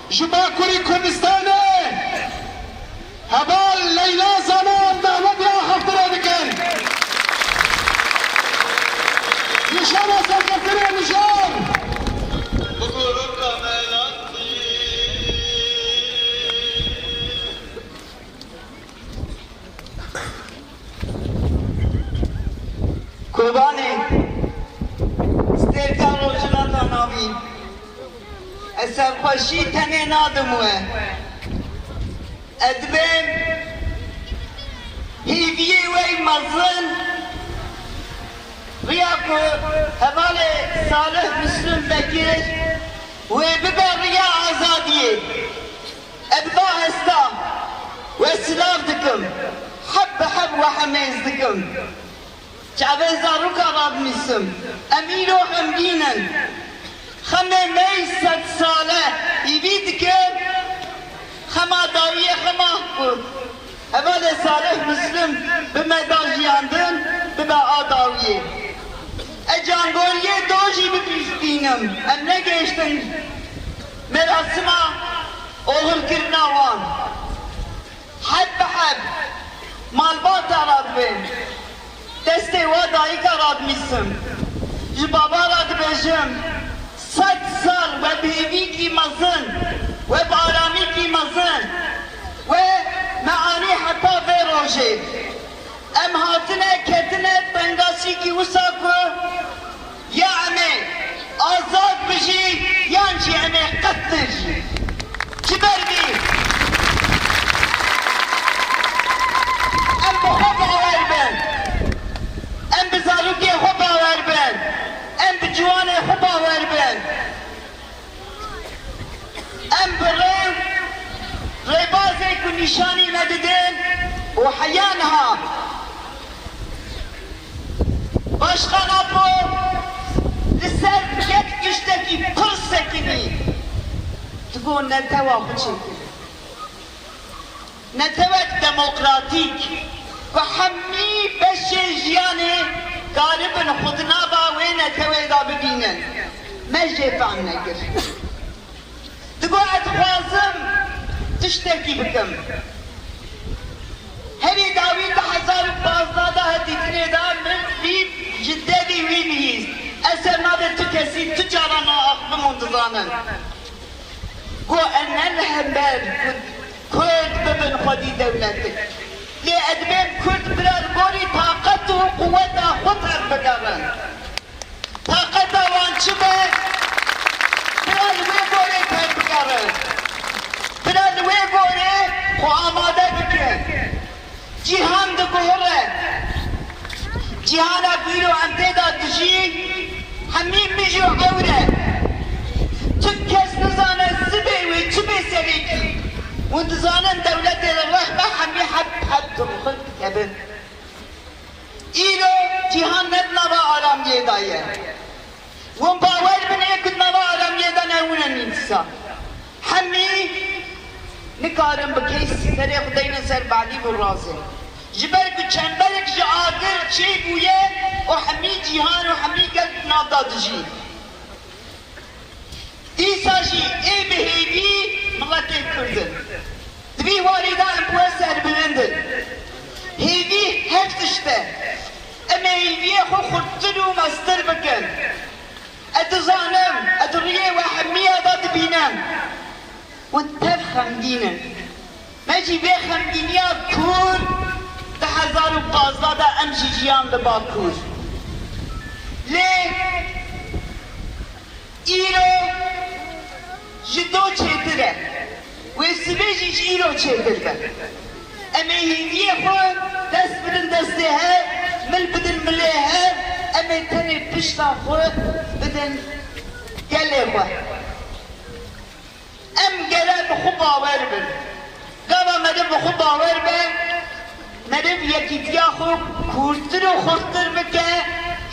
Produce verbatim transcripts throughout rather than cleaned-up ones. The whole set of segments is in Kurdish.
Ji Bakurê Kurdistanê heval Leyla Zana em davetê axaftina dikin. Nîşana serkeftinê mijar. Kobanê, stêrka Rojhilata Navîn, ez serxweşî tenê nadim we. Ez dibêm hêviyê we yî mezin, riya ku hevalê Salih Muslim Bekir wê bibe riya azadiyê. Ez bi va hesta we silav dikim. Heb bi heb we hemêz dikim. Çavê zaroka radimîsim. Em îro xemgîn in. Xemê me yî sed sale hêvî dikim. Xema dawiyê xema ku hevalê Salih Muslim bi me da jiyandin, bibe a dawiyê. Ez cangoriyê do jî bibîstînim. Em negihiştin merasima oxirkirina wan. Heb bi heb malbata radibêm. Destê we dayika radimîsim. Ji baba re dibêjim, sed sal we bi hêvîkî mezin, we bi aramîkî mezin, we me anî heta vê rojê. Em hatine ketine tengasîkî wisa ku ya em ê azad bijî yan jî em ê qet bijî. Ji ber vî em bi xwe bawer bin. Em bi zarokê xwe bawer bin. Em bi ciwanê xwe bawer bin. Em bi rê û rêbazê ku nîşanî me didin û heya niha Başkan Apo li ser yek tiştekî pir sekinî digot netewa xwe çêkir. Netewek demokratîk ku hemî beşê jiyanê karibin xwe di nava wê netewê de bibînin, me jê fehm nekir. Digot, ez dixwazim tiştekî bikim. Herî dawî di hezar û pazdeh de di dîtinê de min vî ji devî wî bihîst. Ez ser navê tu kesî tu caran axivim hûn dizanin. Got, ez ne li hember ku Kurd bibin xwedî dewletik. Lê ez dibêm Kurd bira li gorî taqet û quweta xwe tevbigerin. Taqeta wan çi be? Bira li wê gorê tevbigerin. Bira li wê gorê xwe amade bikin. Cîhan diguhire. Cîhana ku îro em tê de dijî, hemî mij û ewr e. Tu kes nizane sibê wê çi bê serekî. Hûn dizanin dewletê li reh be hemî heb heb dimixin dikevin. Îro cîhan ne di nava aramiyê de ye. Hûn bawer bin ê ku di nava aramiyê de ne hûn in dîsa. Hemî nikarin bi kês serê xwe deynin ser balî û razê. Ji ber ku çemberek ji agir çêbûye û hemî cîhan û hemî gel di nav de dijî. Dîsa jî ê bi hêvî miletê Kurd in. Di vî warî de em bi we serbilind in. Hêvî her tişt e. Em ê hêviyê xwe xurttir û mestir bikin. Ez dizanim, ez di rûyê we hemiya de dibînim. Hûn tev xemgîn in. Me jî vê xemgîniya kûr di hezar û pazdeh de em jî jiyan li Bakur. Lê îro ji do çêtir e. Wê sibê jî ji îro çêtir be. Em ê hêviyê xwe dest bidin destê hev, mil bidin milê hev, em ê tenê pişta xwe bidin gelê xwe. Em gere bi xwe bawer bin. Gava meriv bi xwe bawer be, meriv yekîtiya xwe kûrtir û xurtir bike,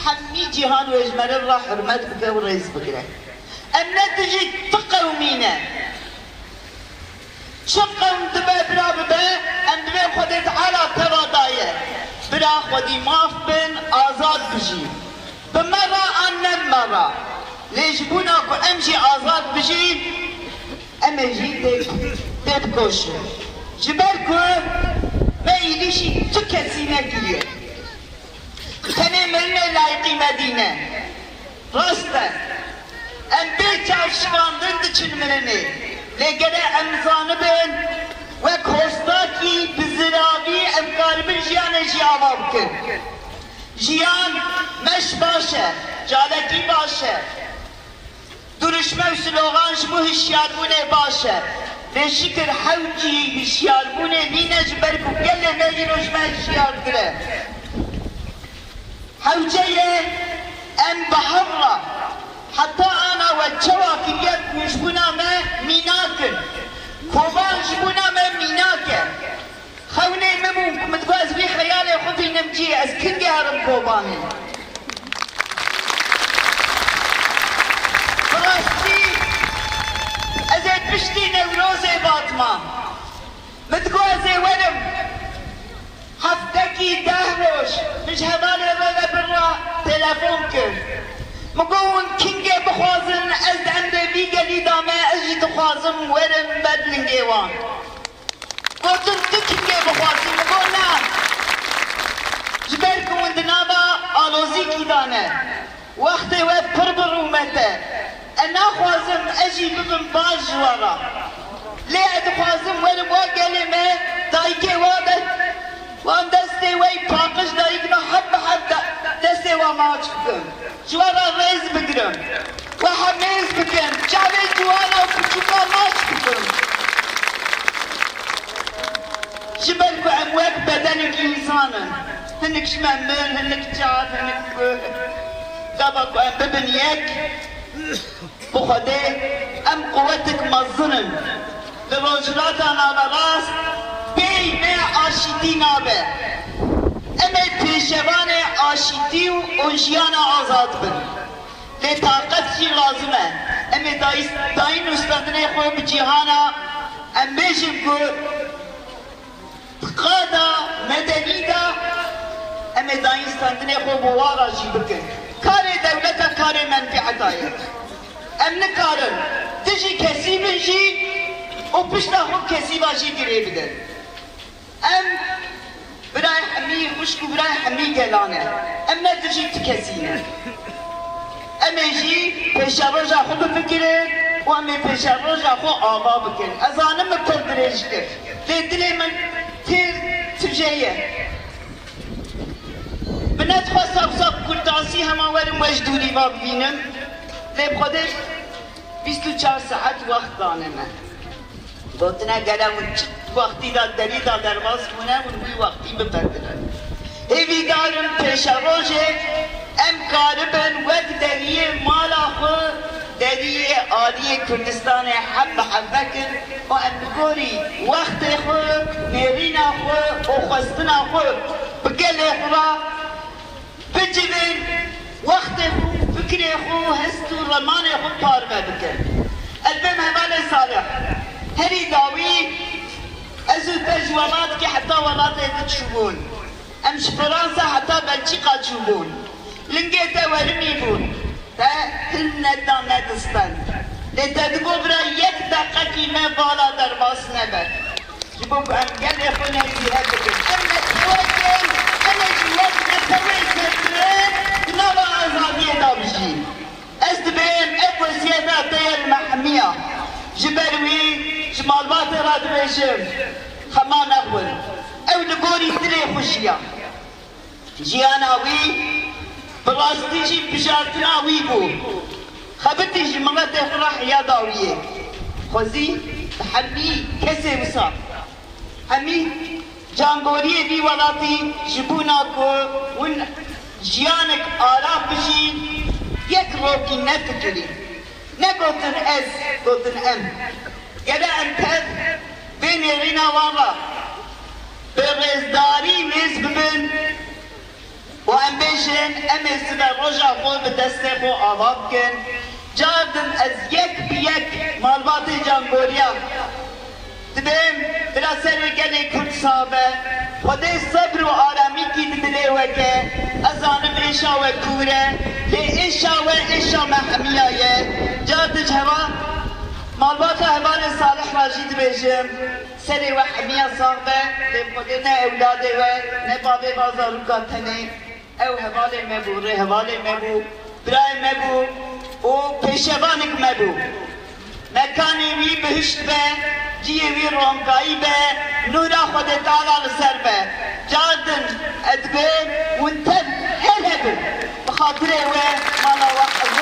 hemî cîhan wê ji meriv re hurmet bike û rêz bigire. Em ne dijî ti qewmî ne. Çi qewm dibe bira bibe, em divê Xwedê Teala teva daye. Bira xwedî maf bin, azad bijî. Bi me re an ne bi me re. Lê ji bona ku em jî azad bijîn, Em ê jî tê-, têbikoşin. Ji ber ku me êrîşî tu kesî nekiriye. Tenê mirinê layiqî me dîne. Rast e. Em bê çavşivandin diçin mirinê. Lê gere em zanibin, wek hostakî bi ziravî em karibin jiyanê jî ava bikin. Jiyan meş baş e, calekî baş e. Duruşme û slogan ji bo hişyarbûnê baş e. Lê şikir hewcî hişyarbûnê nîne, ji ber ku gelê me îro ji me hişyartir e. Hewce ye em bi hev re heta ana we çawa kiriye ku ji bona me mînak in. Koban ji bona me mînak e. Xewnê min bû ku min digot ez vî xeyalê xwe bînim cî, ez kingê herim Kobanê. Bi rastî ez ê piştî Newrozê bat mam. Min digot ez ê werim. Heftekî deh roj min ji hevalê re ve bin re telefon kir. Min got hûn kingê bixwazin, ez di emrê vî gelî de me, ez jî dixwazim werim ber lingê wan. Gotin tu kingê bixwazî? Min got na. Ji ber ku hûn di nava alozîkî de ne. Wextê we pir bi rûmet e. Ez naxwazim ez jî bibim baş ji we re. Lê ez dixwazim werim wa gelê me, dayikê wa be, wan destê we yî paqij dayik me heb bi heb de-, destê wa maç bikim. Ji we re rêz bigirim. We hemêz bikin. Çavê ciwana û piçûka maç bikin. Ji ber ku em wek bedenek însan in. Hinek ji me mir, hinek çav, hinek guh. Gava ku em bibin yek, bi Xwedê em quwetek mezin in. Li Rojhilata Naverast bêyî me aşîtî nabe. Em ê pêşevanê aşîtî û, û jiyana azad bin. Lê taqet jî lazim e. Em ê dayîs-, dayîn û standinê xwe bi cîhana em bêjin ku Di qada medenî de em ê dayînstandinê xwe bi wara jî bikin. Karê dewleta karê menfîeta ye. Em nikarin dijî kesî bin jî û pişta xwe kesî va jî girê bidin. Em birayê hemî xwişk û birayê hemî gelan e. Em ne dijî ti kesî ne. Em ê jî pêşeroja xwe bifikirin û em ê pêşeroja xwe ava bikin. Ez zanim min pir dirêj kir. Lê dilê min têr tije ye. Min nedixwest wisa bi kurtasî hema werim we ji dûrî ve bibînim. Lê bi Xwedê bîst û çar saet wext dane me. Gotine gele hûn çi wextî de derî de derbas bûne, hûn wî wextî biperdinin. Hêvîdar im pêşerojê em karibin wek deriyê mala xwe, deriyê aliyê Kurdistanê heb bi heb vekin û em li gorî wextê xwe, nêrîna xwe û xwestina xwe bi gelê xwe re bicivin, wextê xwe, fikrê xwe, hest û remanê xwe parve bikin. Ez bêm hevalê Salih. Herî dawî ez û te ji welatkî heta welatê din çûbûn. Em ji Fransa heta Belçîka çûbûn. Lingê te werimî bûn. Te hilneda me distend. Lê te digot bira yek deqekî me vala derbas nebe. Ji bo ku em gelê xwe nêzîhe bikin. Em netewek in, em ê ji wek netewê zêdetir di nava azadiyê de bijîn. Ez dibêm ev wesiyeta te ye li me hemiya. Ji ber wî ji malbatê re dibêjim, xema nexwin. Ew li gorî dilê xwe jiya. Jiyana wî bi rastî jî bijartina wî bû. Xebitî ji miletê xwe re heya da wî yê. Xwezî bi hemî kesê wisa, hemî cangoriyê vî welatî ji bona ku hûn jiyanek ara bijîn, yek rokî nefikirî. Negotin ez, gotin em. Gere em tev vê nêrîna wan re bi rêzdarî nêz bibin û em bêjin, em ê sibe roja xwe bi destê xwe ava bikin. Car din ez yek bi yek malbatê cangoriya dibêm, bira serê gelê Kurd sax be. Xwedê sebr û aramîkî di dilê we ke. Ez zanim êşa we kûr e, lê êşa we êşa me hemiya ye. Car din ji hewa Malbata hevalê Salih re jî dibêjim, serê we hemiya sax be, lê Xwedê ne ewladê we, ne bavê va zarûka tenê. Ew hevalê me bû, rêhevalê me bû, birayê me bû û pêşevanik me bû. Mekanê wî bihişt be, cihê wî ronkayî be, nûra Xwedê Teala li ser be. Car din ez dibêm hûn tev her hebin. Bi xatirê we mala we hezir